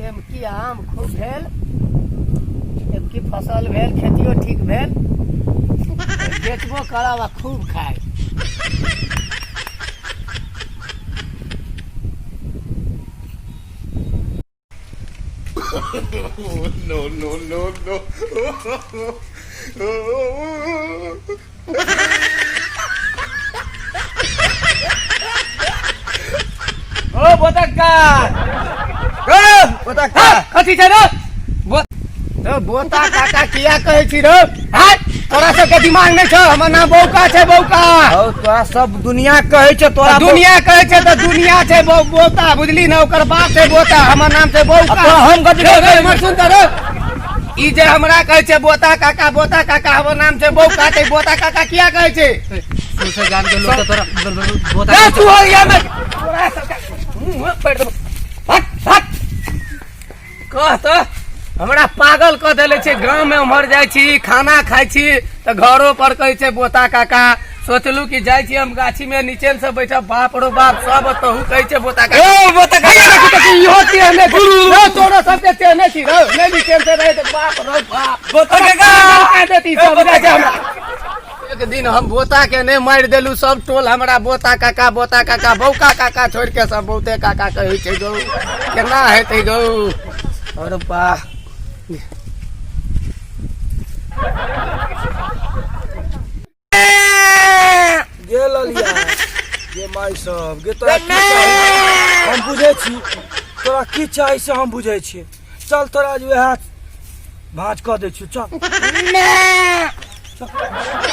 एमकी आम खूब भेल, एमकी फसल भेल, खेतियो ठीक भेल, बेचबो करब आ खूब खाय। No, no, no, no. ओ बोतक्का, ओ बोतक्का, कथी छै रे? तो बोता काका किया कहै छी रे? हट, तोरा सबके दिमाग नहि छौ? हमर नाम बौका छै, बौका। हौ, तोरा सब दुनिया कहै छौ, तोरा दुनिया कहै छै तऽ दुनिया छै बोता, बुझली ने? ओकर बाप छै बोता, हमर नाम छै बौका। तोरा हम कथी रे, रे, कहै? हमर सुन तऽ रे। ई जे हमरा कहै छै बोता काका, बोता काका, हमर नाम छै बौका, तऽ ई बोता काका किया कहै छै? से जान के लोग तोरा बोता। रे, तू हो गया मैं तोरा सबके मुँह पर देबो। हट हट, कह तऽ हमरा पागल कऽ देले छै। गाँव में उम्हर जाइ छी, खाना खाइ छी तऽ घरो पर कहै छै बोता काका। सोचलू कि जाइ छी हम गाछी में नीचे से बैठब, बाप रो बाप, सब तहु कहै छै बोता काका। ओ बोता काका, देखू देखू, इहो तेहने छी रौ, तोरो सबके तेहने छी रौ, नहि नीचे से रहै तऽ बाप रो बाप, बोता काका कह देती सब जाइ छै हमरा। एक दिन हम बोता के नहि मारि देलू, सब टोल हमरा बोता काका, बोता काका, बौका काका छोड़ि के सब बहुते काका कहै छै गौ। केना हेतै गौ? अरे वाह, गे ललिया गे, माय सब गे, तोरा की चाही हम बुझै छी, तोरा की चाही से हम बुझै छी। चल, तोरा आज वएह भाँज कऽ दै छी। चल चल चल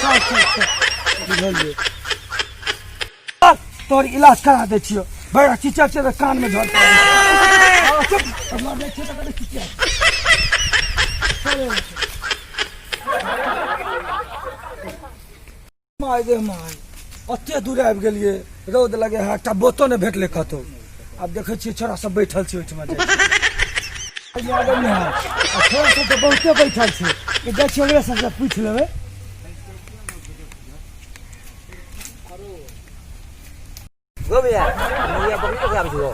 चल चल, बुझलियै? चल, तोहर इलाज करा दै छियौ। बड़ा चिचा छै तऽ कानमे झड़ पड़ै छै। हँ, चुप, अब लऽ जाइ छियै तऽ कते चिचिया। चल, माय गे माय, ओते दूर आबि गेलियै, रौद लगे है, एकटा बोतो नहि भेटलै कतौ। आब देखै छियै छोरा सब बैठल छै, ओहिठमा जाइ छी। आगे नहि है। आ छोरा सब तऽ बहुते बैठल छै, तऽ जाइ छियै ओकरे सबसँ पूछि लेबै। गो भैया, मुंगिया बकरी लऽ के आबै छौ?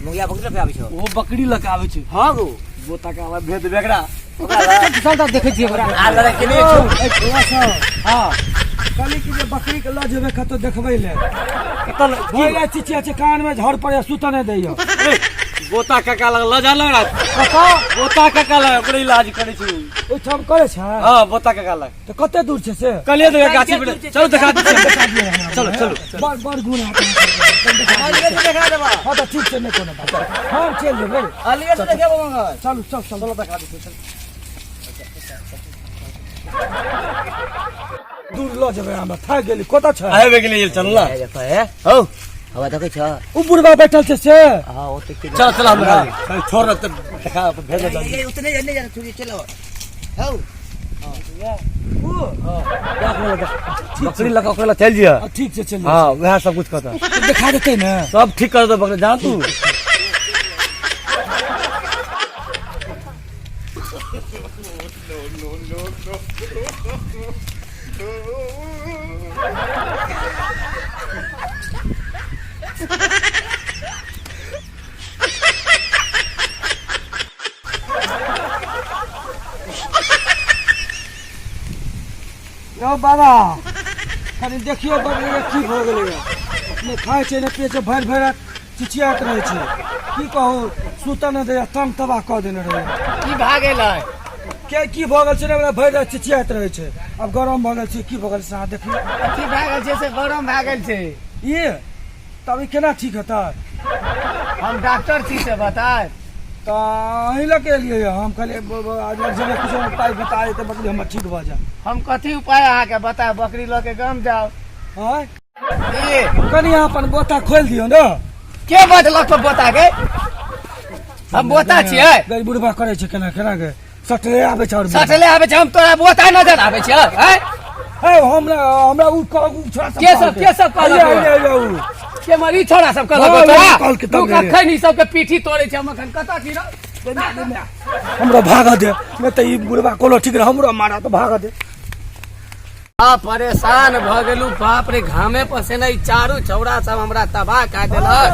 मुंगिया बकरी लऽ के आबै छौ? ओ बकरी लऽ के आबै छै। हँ गो। बोता के आवाज भेज देबै एकरा। चल तऽ देखै छियै ओकरा। आ लड़ाई के लिए छौ। ए, छोरा सब। हँ। कहली कि जे बकरी के लऽ जेबै कतौ देखबै ले। कतऽ भैया चिचिया छै, कान में झड़ पड़े, सुतऽ नहि दैय। बोता काका लग लऽ जा लग। कतऽ? बोता काका लग, ओकरे इलाज करै छै। ओहिठाम करै छै? हँ, बोता काका लग। तऽ कते दूर छै से? कहलियै तऽ गाछी पर चलू, देखा दै छियै। देखा दिअ हमरा। चलू, चलू। बड़ बड़ गुण है अहाँके। देखा देबा। हँ तऽ ठीक छै, नहि कोनो बात, हम चलि जेबै। अलिए से देखेबो मंगल। चलू, चल चल, चलो, देखा दै छियै, चल। दूर लऽ जेबै, हमरा थाकि गेली। कतऽ छै? आबि गेलियै, चल ना। देखो हे, हौ, हवा देखै छ? ओ बुढ़बा बैठल छै से। हँ, ओते के। चल चल, हम देखा दै। छोड़ ना तऽ देखा, भेज दे। उतने नहीं जाना, छोड़िए, चलो हौ। बकरी लऽ कऽ ओकरा लग चलि जइह। हँ, ठीक छै, चलि। हँ, वएह सब कुछ कहता। देखा देतै ने? सब ठीक कर दे बकरी, जा तू। यौ बाबा, कनि देखियौ बकरी के की भऽ गेलैए। नहि खाइ छै, नहि पियै छै, भरि भरि राति चिचियाइत रहै छै। की कहू, सुतऽ नहि दैए, तंग तबाह कऽ देने रहैए। की भए गेलै? के की भऽ गेल छै ने, ओकरा भरि राति चिचियाइत रहै छै। आब गरम भऽ गेल छै, की भऽ गेल छै से अहाँ देखियौ। कथी भए गेल छै से गरम भए गेल छै? ई तब ई केना ठीक हेतै? हम डॉक्टर छी से बतायब? तऽ अहीं लऽ के एलियै हम, कहलियै आज लग जेबै, किछो उपाय बता देतै, बकरी हमर ठीक भऽ जाय। हम कथी उपाय अहाँके बतायब? बकरी लऽ के गाम जाउ। आँय? की? कनि अहाँ अपन बोता खोलि दियौ ने। के बजलक तो बोता के? हम बोता छियै? गई बुढ़बा करै छै केना केना के सटले आबै छै और सटले आबै छै? हम तोरा बोता नजर आबै छियै? आँय? हे, हमरा हमरा उ कह उ छोरा सब के सब, के सब कहलक? आइए, आइए, आइए, उ के मर ई छोरा सब कहलक? हँ, तोरा कहलकै तब तू रे। कखन ई सबके पीठी तोड़ै छै? हम अखन कतऽ छी रौ? हमरा भागऽ दे, नहि तऽ ई बुढ़बा कोनो ठीक रह, हमरो मारा तऽ भागऽ दे। आ परेशान भऽ गेलू, बाप रे, घामे पसेना, ई चारू छौड़ा सब हमरा तबाह कए देलक।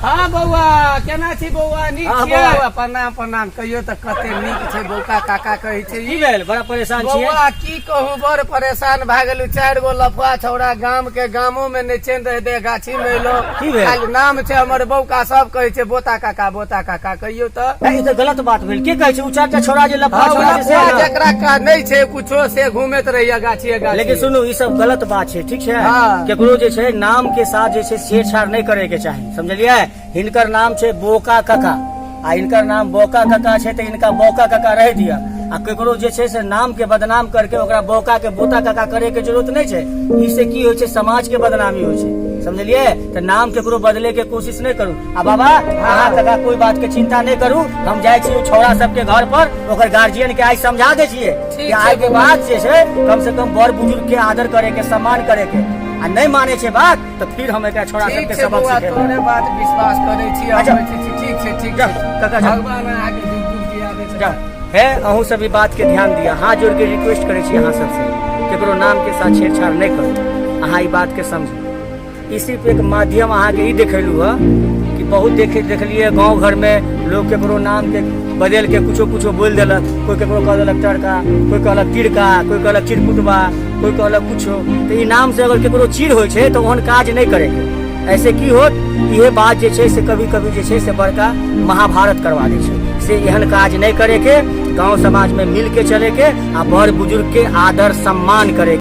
हाँ। हँ बौआ, केना छी बौआ? नीक हँ, छियै? बौआ। प्रणाम प्रणाम। कहियो तऽ कते नीक छै बौका काका कहै छै। की भेल, बड़ा परेशान छियै? बौआ की कहू, बड़ परेशान भए गेलू। 4 गो लफुआ छौड़ा गाम के गामो में नहि चैन रह दे। गाछी में एलो। की भेल? खाली नाम छै हमर बौका, सब कहै छै बोता काका बोता काका। कहियो तऽ ई तऽ गलत बात भेल। के कहै छै? उ 4टा छौड़ा जे लफुआ हँ, छौड़ा जे लफुआ छै ने। जकरा का नहि छै कुछो से घूमैत रहैया गाछिए गाछी। लेकिन सुनू, ई सब गलत बात छै, ठीक छै? हँ। केकरो जे छै नाम के साथ जे छै छेड़छाड़ नहि करे के चाही, समझलियै? हिनकर नाम छै बोका काका आ हिनकर नाम बोका काका छै, तऽ हिनका बोका काका रह दिअ। आ केकरो जे छै से नाम के बदनाम करके ओकरा बोका के बोता काका करे के जरूरत नहि छै। ई से की होइ छै, समाज के बदनामी होइ छै, समझलियै? तऽ नाम केकरो बदले के कोशिश नहि करू। आ बाबा, अहाँ काका कोई बात के चिंता नहि करू। हम जाइ छी ओ छौड़ा सबके घर पर, ओकर गार्जियन के आइ समझा दै छियै ठीक कि आइ छै के बौआ। बाद जे छै कम से कम बड़ बुजुर्ग के आदर करे के, सम्मान करे के। आ नहि माने छै बात तऽ फिर हम एकरा छौड़ा ठीक सबके छै सबक बौआ, सिखेबै। तोरे बात विश्वास करै छी। अच्छा। अबै छी। ठीक छै, ठीक जाउ, छै। काका, जाउ। भगवान अहाँके जुग जुग जियाबै छै। जाउ। हे, अहूँ सब ई बात के ध्यान दिअ। हाथ जोड़ के रिक्वेस्ट करै छी अहाँ सबसे, केकरो नाम के साथ छेड़छाड़ नहि करू। अहाँ ई बात के समझू। ई सिर्फ एक माध्यम अहाँके ई देखेलू हँ कि बहुत देखे देखलिए गाँव घर में लोग केकरो नाम के बदल के कुछो कुछो बोल देलक। कोई केकरो कह देलक टरका, कोई कहलक तिरका, कोई कहलक चिरकुटबा, कोई कहलक कुछो। तऽ ई नाम से अगर केकरो चिर होइ छै तऽ ओहन काज नहि करैके। ऐसे की होत, इहे बात जे छै से कभी कभी जे छै से बड़का महाभारत करवा दै छै। से एहन काज नहि करैके, गाँव समाज में मिल के चले के आ बड़ बुजुर्ग के आदर सम्मान करे।